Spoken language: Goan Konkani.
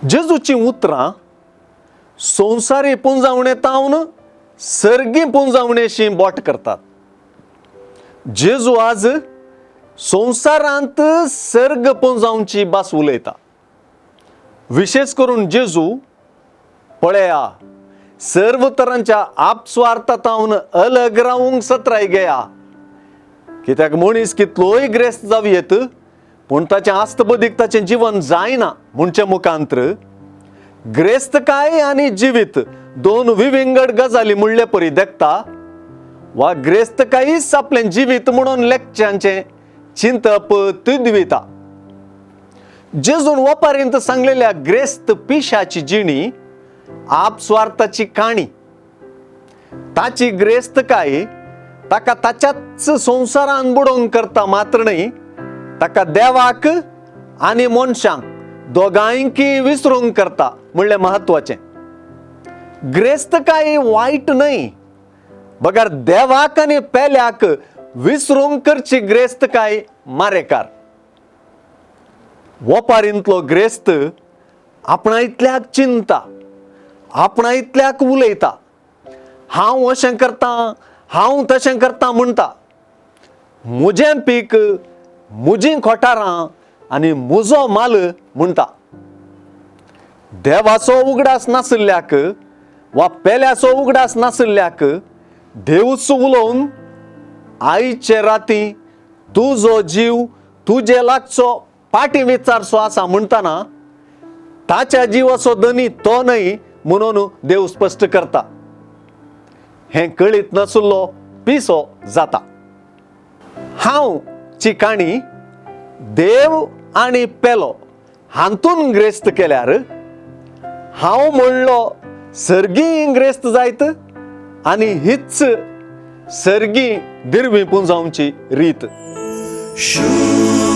जेजूचीं उतरां संवसारी पुंजावणे तावन सर्गी पुंजावणेशी बोट करतात. जेजू आज संवसारांत सर्ग पुंजावची भास उलयता. विशेश करून जेजू पळया सर्व तरांच्या आपस्वार्थातावन अलग रावूंक सत्राय घेया. कित्याक मनीस कितलोय ग्रेस्त जावं येत पूण ताचें आस्तबदीक ताचें जीवन जायना म्हणचे मुखांत्र ग्रेस्तकाय आनी जिवीत दोन विविंगड गजाली म्हणले परी देखता वा ग्रेस्तकायीच आपलें जिवीत म्हणून लेखच्यांचें चिंतप तिदविता. जेजून वपारींत सांगलेल्या ग्रेस्त पिशाची जिणी आपस्वार्थाची काणी. ताची ग्रेस्तकाय ताका ताच्याच संवसारान बुडोवंक करता मात्र न्हय, ताका देवाक आनी मनशांक दोगांयकी विसरूंक करता म्हणलें म्हत्वाचें. ग्रेस्तकाय वायट न्हय, बगर देवाक आनी पेल्याक विसरूंक करची ग्रेस्तकाय मारेकार. वपारींतलो ग्रेस्त आपणा इतल्याक चिंता, आपणा इतल्याक उलयता, हांव अशें करतां हांव तशें करतां म्हणटा. म्हजें पीक, म्हजीं खोटारां आनी म्हजो माल म्हणटा. देवाचो उगडास नाशिल्ल्याक वा पेल्याचो उगडास नाशिल्ल्याक देवूच उलोवन आयचे राती तुजो जीव तुजे लागचो पाटी विचारचो आसा म्हणटना ताच्या जिवाचो धनी तो न्हय म्हणून देव स्पश्ट करता. हें कळीत नाशिल्लो पिसो जाता. हांव ची काणी देव आनी पेलो हातून ग्रेस्त केल्यार हांव म्हणलो सर्गी ग्रेस्त जायत आनी हीच सर्गी दिरवी पुंजावची रीत. शुभ.